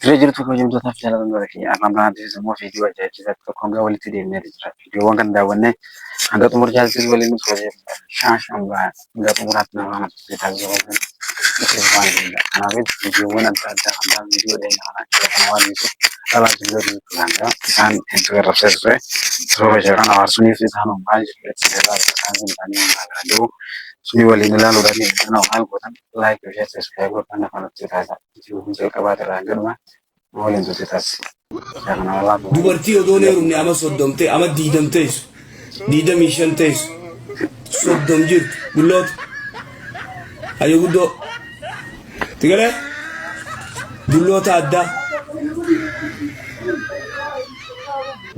Jira jirtu kabajamtootaaf jaallatamtoota keenya har'aan banaatti immoo viidiyoo ajaa'ibsiisaa tokko hanga walitti deemnee jira. Viidiyoowwan kan daawwannee hanga xumura jaallattis waliin nuti hojii shaan shaan ba'an hanga xumuraatti nama kana turte taasisuu qabdan itti fufaan jira. Kanaafis viidiyoowwan adda addaa kan ta'an viidiyoo dhiyeenya kana kana waan nuti dhalaa jirru jechuudha. Isaan hedduu arrabsee ture. Sababa ishee kana abaarsuuniif isaan maal jechuudha itti galaa isaan sun isaanii maal jiru. Suni waliin ilaaluudhaan isaan maal gootan like share subscribe godhan afaan nutti taasisa. Viidiyoon jalqabaa irraa hanga dhumaa waliin turte taasisa. Dubartii odoo hin heerumne ama 30 ta'e ama 20 teessu 25 teessu 30 jirtu dulloota hayyo guddoo tigalee dulloota addaa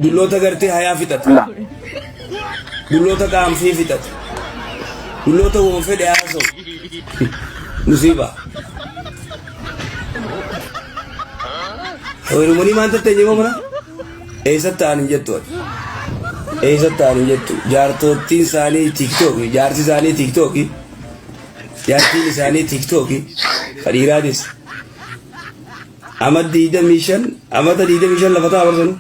dulloota gartee hayaa fixate dulloota qaamfii fixate dulloota woon fedhe haasa'u musiibaa. Heerumanii maal tatteenye moo mana? Eessatti ta'an hin jettu ati. Eessatti ta'an hin jettu. Jaartottiin isaanii tiiktooki. Jaarsi isaanii tiiktooki. Jaartiin isaanii tiiktooki. Ka dhiiraatis. Ama 25 amata 25 lafa ta'a barsanu.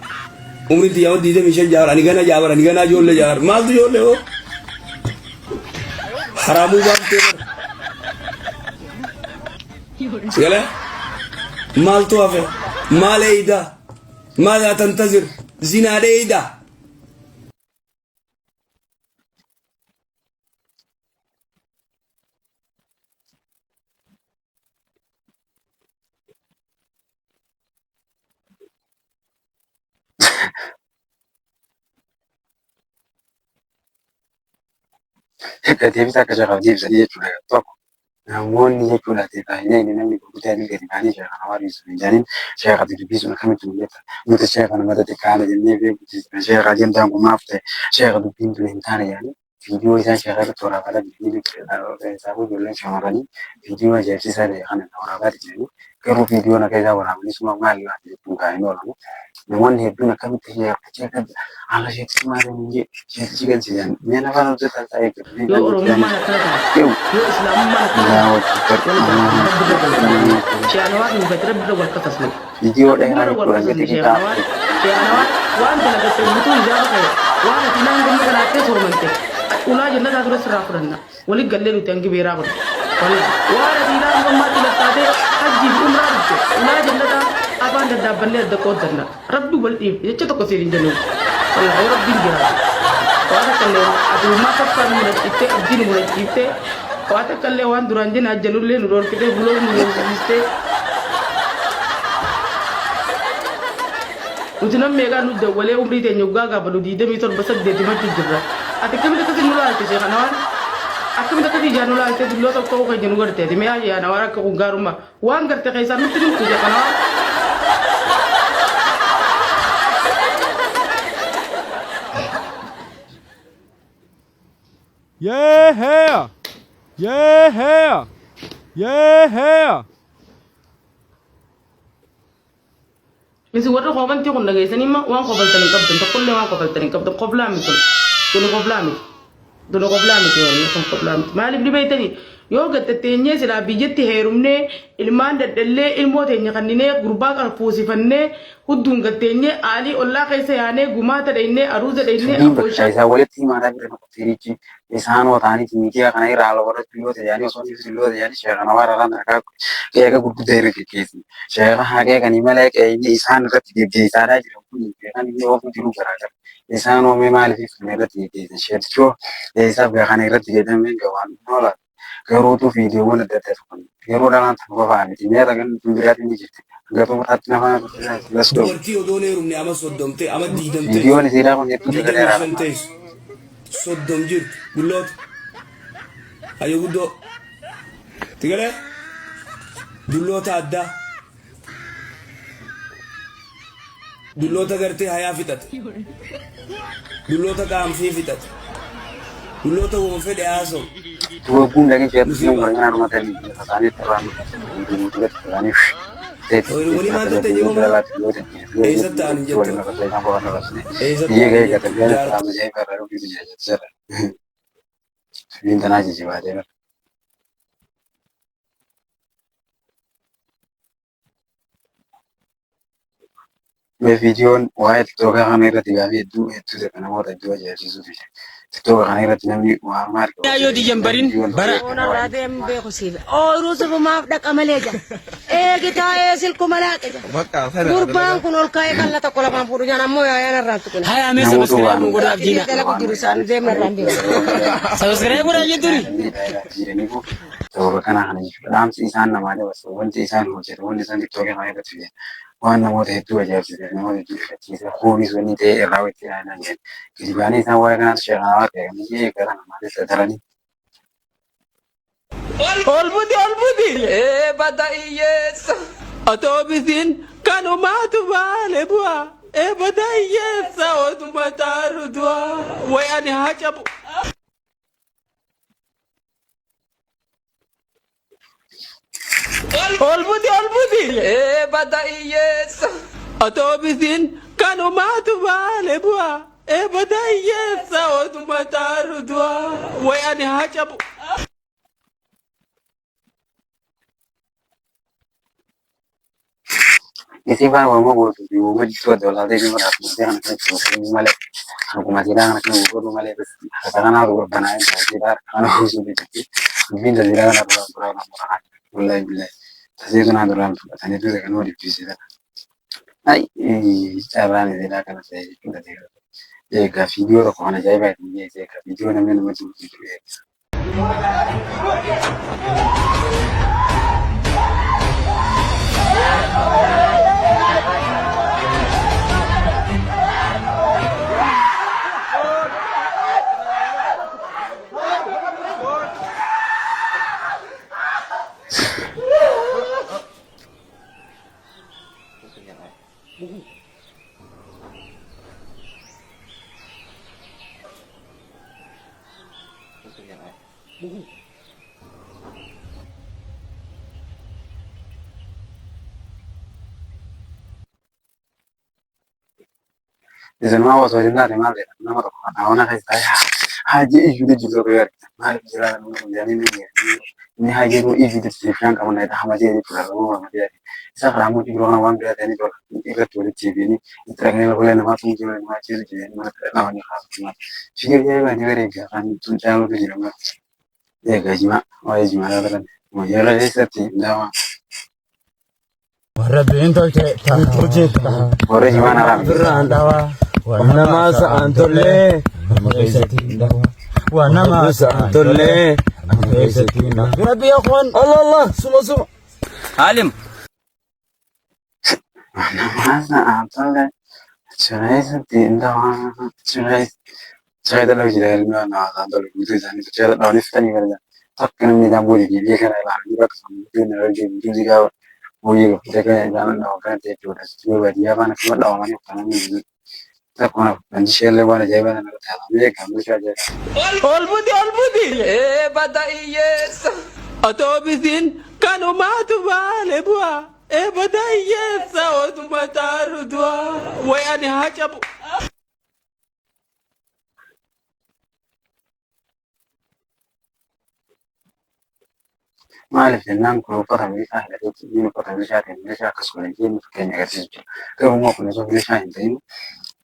Umriin tiyya ama 25 jaar ani gana jaabar ani ganaa ijoollee jaar. Maaltu ijoollee hoo? Haraamuu baaftee bara. Sigale maaltu hafe? Maal eeyda? Maadaa tantazir? Zinaadha eeyda? Deebisaa akka shaqaaf deebisanii jechuudha. Tokko namoonni jechuudha baay'inaan inni namni gurguddaa inni gadi ba'anii sheekha nama dhiisu hin jedhaniin sheekhatti dubbisuun akkamitti nu jetta nuti sheekha nama xixiqqaadha jennee beekuuti sheekha ajandaan kun maaf ta'e sheekha dubbiin tun hin taane jedhanii viidiyoo isaan sheekha irratti waraabaa jiranii jechuudha. Isaafuu ijoolleen shamarranii viidiyoo ajaa'ibsiisaa ta'e kana waraabaa jiranii garuu viidiyoon akka isaan waraabanii suma maal laata jechuun kan hin oolamu. Namoonni hedduun akkamitti sheekha haala sheekhi maal hin jee sheekhi galchi jedhan mee lafa hojjetan ta'ee jiru. Yoo Oromummaan akkana taate, yoo Islaamummaan akkana taate, wal gaafata, Rabbi irra wal kafasne. Sheekh Anwaar nuuf ati Rabbi irra wal kafasne. Viidiyoo Rabbi dheeraa irra wal jechuudha kafasne gadi Sheekh dhiqaa. Anwaar. Sheekh Anwaar waan dalagatte guutuu hijaaba kee waan ati naan gumma salaattee soomante ulaa jannataa dura sirraa fudhanna. Wali gallee nuti hangi beeraa kun. Wallahi waan ati ilaa hanga ammaatti laftaatee hajjii fi umraa dhufte ulaa jannataa afaan daddaabbannee adda qooddanna. Rabbi wal dhiif jecha tokko siin hin jennu. Wallahi yoo rabbiin jiraate. Waa takka illee ati uumaa saffaa nu murachiiftee abdii nu murachiiftee waa takka illee waan duraan jenne ajjanullee nu dhorkitee buloo nu dhoofsistee. Nuti nam meeqaa nu dawwalee umrii teenya waggaa gaafadhu 27 8 himachuu jirra. Ati akkamitti akkasi nu laalte sheekh Anawar? Akkamitti akkasi ijaan nu laalte dulloota ta'uu keenya nu garte ati mee yaa Anawar akka kun gaarummaa waan garte keessaa nutti himtu sheekh Anawar? Yeah! Yeah! Yeah! Isin warri koomantii kun dhageessanii ma waan kofaltan hin qabdan tokkollee waan kofaltan hin qabdan koflaa miti kun tuni koflaa miti tuni koflaa miti wanni kun koflaa miti maaliif ni beektanii yoo gattatteenyee silaa biyyatti heerumnee ilmaan dadhallee ilmoo teenya kanninee gurbaa qarfuusifannee hudduun gatteenyee aalii ollaa keessa yaanee gumaata dhaynee aruuza dhaynee Dubbiin bakka afooshaa isaa walitti himaadhaa bira dhufteerichi isaanoo ta'aniiti miidiyaa kana irraa haala godhachuu yoo ta'e osoo inni yoo ta'e sheekha Anwaar irraan harkaa qeeqa gurguddaa irra geggeessi. Sheekha haa qeeqanii malee qeeqni isaan irratti geggeessaadhaa jiran kun qeeqan inni oofuu jiru garaagara. Isaan oomee maaliif kana irratti geggeessan? Sheekhichoo eessaaf gaa kana irratti jedhamee waan oola. Garuutu viidiyoowwan adda addaa tuqan. Yeroo dhalaan tan qofaa miti. Mi'a ragan tun biraatiin ni jirti. Hanga xumuraatti nama let's go. Dubartii odoo hin heerumne ama 30 ta'e ama 20 teessu Viidiyoon isiidhaa kun hedduu 25 dheeraadha. teessu 30 jirtu dulloota hayyo guddoo tigalee dulloota addaa Dulloota gartee hayaa fixate. Dulloota qaamfii fixate. Dulloota woma fedhe haasa'u. Wagguun dhaqee sheekh Musiibaa. Warqinaa dhumatanii lafa isaanii irraa isaanii Heerumanii maal tatte jedhama mana? Eessatti ta'an hin jettu. Eessatti Biyya ta'an gahee hin jettu. gatallee Jaartii. Biyyi tanaa jijjibaatee bara. Mee viidiyoon waa'ee tiktookaa kana irratti gaafii hedduu hedduu ta'e namoota hedduu ajaa'ibsiisuu fi tiktooka kana irratti namni waan maal qabu Yoo diyyan barin bara Onarraa deemu beeku siif. Ooyiruu sifumaaf dhaqa malee jira. Eegi taa'ee silkuma laaqa jira. Gurbaan kun ol ka'ee kalla tokko lamaan fuudhu jaan ammoo yaayaan irraan tuqina. Haya mee Namoota sabiskiraayib waan nu godhaaf Inni jiina. dalagu jiru isaan deemna irraan beeku. Sabiskiraayib godhaa jetturi. Jiraniifu sababa kanaa kana jechuudha. Dhaamsi isaan namaa dabarsan, wanti isaan hojjetan, wanti isaan tiktookii kana irratti fidan waan namoota hedduu ajaa'ibsiise, namoota hedduu rifachiise, kuunis wanni ta'e irraa itti ilaalaa jiran. Gadi ba'anii isaan waa'ee kanaatu sheekanaa ta'e kan biyya eeggatan namaatis datalanii. Ol buti ol buti. Ee bada hiyyeessa. Otoobisiin kanumaatu baale bu'a. Ee bada hiyyeessa otuma taaru du'a. Way ani haa cabu. Ol buti ol buti. Ee bada hiyyeessa. Otoobisiin kanumaatu baale bu'a. Ee bada hiyyeessa otuma taaru du'a. Way ani haa cabu. Isin faan waamma gootu fi waamma jittuu adda walaaltee fi muraaf murtee kana kan itti malee akkuma silaa kana kan godhu malee harka kanaa qabbanaa hin ta'e silaa harka kana buusuu jechuudha. Dubbiin tajaajila kana duraan duraan muraaf wallahi billahi tasee sunaa duraan fudhatanii ture kan nama dhibbisiisa. Ay carraan silaa kana ta'e jechuudha. Egaa viidiyoo tokko kan ajaa'ibaa ittiin dhiyeesse egaa viidiyoo namni namatti jiru eega. Isin osoo hin taane maal jedhama nama tokko kan hawana keessa taa'ee haajii iyyuu jiru tokko yoo argitan maaliif jira namni kun jedhanii ni inni haajii yeroo iyyuu jirtu bishaan qaban dha hamatee jechuudha nama hamatee isa karaa immoo jiru kana waan biraa ta'anii tola irratti walitti deebi'anii itti dhaqanii lafa namaa tun jiru namaa jiru jedhanii mana dhaabanii kaasu maal fiigee jedhanii ni bareeda kan tun caalutu jira maal eegaa jimaa waa'ee jimaa laatan yeroo keessatti dawaa Rabbiin tolche tolche warri jimaan haraam birraan dhawaa waan namaa sa'aan tollee nama keessatti dhawaa waan namaa sa'aan tollee nama keessatti dhawaa. Rabbi yakhwan Allah Allah suma suma. Alim. Namaa tolle Chirayisatti dawaa chirayis chirayita lafa jira ilmi namaa tolle guutuu isaanii chirayita dhawanii fixanii gargar takka namni isaan booda deebi'ee kana ilaalanii bakka isaan guutuu inni irra guutuu si gaafa booyyee gafuutee kana isaan dhawa kana ta'e jechuudha. Yoo baadiyyaa faana akkuma dhawamanii uffatanii takkuma wanti isheellee waan ajaa'ibaa nama irratti haasa'amee eegamu ishee ajaa'iba. Ol buti ol buti. Ee bada hiyyeessa. Otoobisiin kanumaatu baale bu'a. Ee bada hiyyeessa otuma taaru du'a. Way ani haa cabu. Maaliif jennaan kun uffata milishaa hidhateetti inni uffata milishaatiin milishaa akkasuma hin fakkeenya agarsiisu jira. Garuu immoo kun osoo milishaa hin ta'in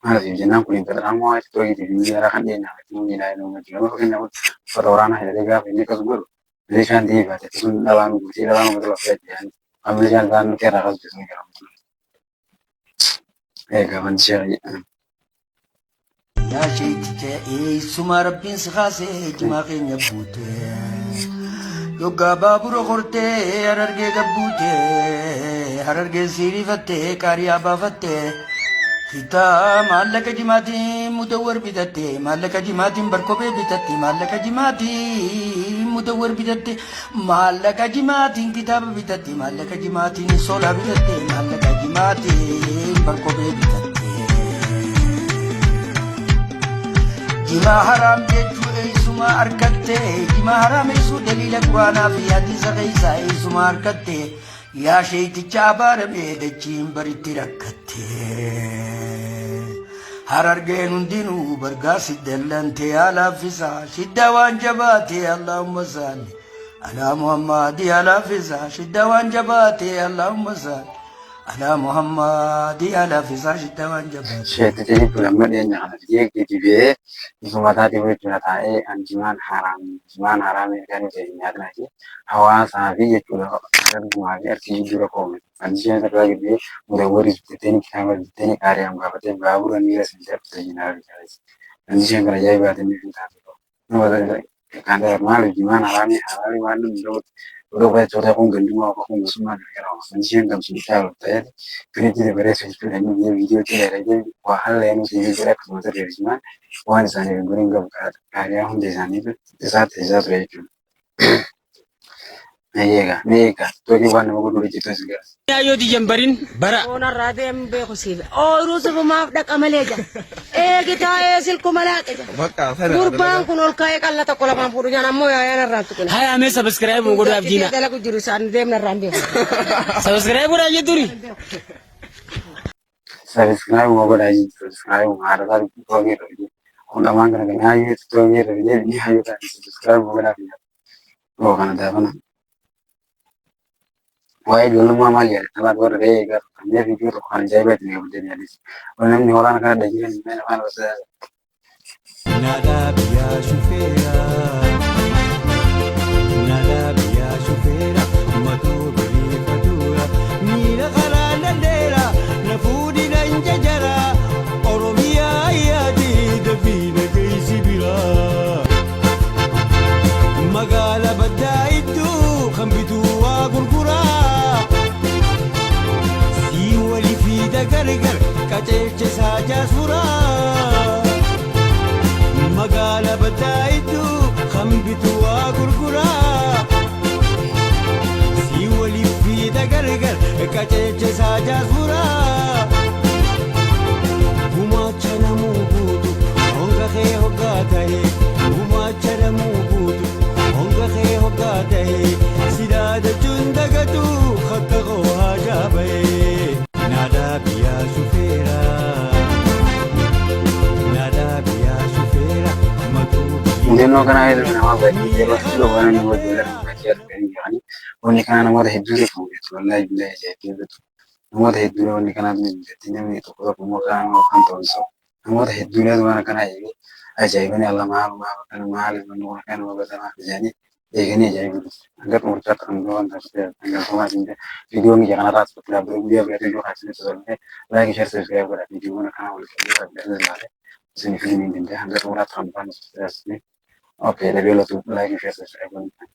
maaliif jennaan kun intala ammoo itti to'ii fi miidiyaa kan dhiyeenya irratti namni ilaalee nama jira. Nama fakkeenya kun uffata waraanaa hidhatee gaafa inni akkas godhu milishaan ta'ee baate akkasuma dhabaan guutee dhabaan uummata lafa jedhan kan milishaan isaan nuti irraa kasu jechuun gara. Egaa wanti ishee Yaa sheeyticha eessumaa rabbiin si kaasee jimaa keenya buute. Yoggaa baabura kortee harargee gabbuute harargeen siirifattee qaariyaa baafatte. Fitaa maallaqa jimaatiin mudawwar bitatte maallaqa jimaatiin barkobee bitatte maallaqa jimaatiin mudawwar bitatte maallaqa jimaatiin kitaaba bitatte maallaqa jimaatiin soolaa bitatte maallaqa jimaatiin barkobee bitatte. Jimaa haraam jechuu eessuma argatte jimaa haraam eessuu daliila quraanaa fi hadiisa keessaa eessuma argatte yaa sheeyticha abaarame dachiin baritti rakkatte. Harargeen hundinuu bargaa si dallante yaa laaffisaa shidda waan jabaate Allahumma salli alaa Muhammad yaa laaffisaa shidda waan jabaate Allahumma salli. Alaa Muhammadii alaa fisaa shitta waan jabaatu. Sheeticha jechuudha amma dhiyeenya kana fidee gadi ba'ee bifa mataatiin jechuudha taa'ee an jimaan haraam jimaan haraam ergaa nuti hin nyaatinaa jee hawaasaa fi jechuudha dargumaa fi arsii jidduu rakkoo uume. Kan isheen irraa gadi mudawwaris bitteen kitaaba bitteen qaari'aan gaafatee baabura miira sin jedhu jinaa fi kan isheen kana ajaa'ibaatiin ni taatu. Maal jimaan haraamii haraamii waan namni odoo jechoota kun gandummaa kun gosummaa garagaraa kan isheen gamsu bittaa ta'ee firiitti bareessu jechuudha inni viidiyoo dheeraa waa haala yennuu siif jedha akkasumas jimaan waan isaaniif hin godhin qabu qaariyaa hunda isaaniif isaa taasisaa ture jechuudha. Eegaa mee eegaa tookii waan nama godhu hojjetu as gara. Yoo diyyan barin bara. Onarraa deemu beeku siif. Ooyiruu sufumaaf dhaqa malee jira. Eegi taa'ee silkuma laaqe jira. Gurbaan kun ol ka'ee qalla tokko lamaan fuudhu jaan ammoo yaayaan irraan tuqina. Haya mee subscribe mu godhaaf diina. Dalagu jiru isaan deemna irraan beeku. Subscribe godhaa jetturi. Subscribe godhaa jechuudha. Subscribe haadha toogii irra fidee kun lamaan kana kan hayyuu toogii irra fidee ni hayyuu ta'an subscribe godhaa fi oo kana daafana. Waa'ee ijoollummaa maal yaada? Kanaaf warra ga'ee eegaa kanneen viidiyoo tokko kan ajaa'ibaatti ni qabdee yaadis. Namni waraana kana dhajiran hin afaan barsiisaa. Nada biyyaa shufeera. Nada biyyaa shufeera. Matuu biliifatuura. Miila karaa dandeera. Na fuudhina hin jajara. Oromiyaa yaadi dafii geessi bira. Magaala baddaa iddoo kan bituu waa gurguraa. Sii walii fiida gargar qajeelcha isaa jaasuraa. Magaala baddaa iddoo kan bituu waa gurguraa. Sii walii fiida gargar qajeelcha isaa jaasuraa. Gumaacha namuu guutu honga kee hoggaa ta'e. Gumaacha namuu guutu honga kee hoggaa ta'e. Sidaadachuun dagatu akka koo haajaa ba'e. Naadaa biyyaa shufeera. Naadaa biyyaa shufeera. Matuu Mudannoo kanaa hedduu namaa baay'ee yeroo hedduu waan nama ijoollee baay'ee arganii jiranii wanni kana namoota hedduu beekamu jechuudha. Wallaahi billahi ajaa'ibee namoota hedduu wanni kanaatu ni mudatti namni tokko tokko immoo kana kan ta'u hin namoota hedduudhaatu waan akkanaa eegee ajaa'ibanii alla maal maal kana maal wanni kun kana nama basanaa jedhanii eeganii ajaa'ibu dhufu. Hanga xumurtaatti kan waan taasise hangaltumaa siin viidiyoon kiyya kanarraa asirratti dhaabbatee guyyaa biraatti iyyuu kaasanii tosollee like, share, subscribe godhaa viidiyoon akkanaa wal qabee rabbi ilaalee isin fiduu ni danda'a hanga xumuraatti kan waan taasise. Okay, lebeelatu like, share, subscribe godhaa.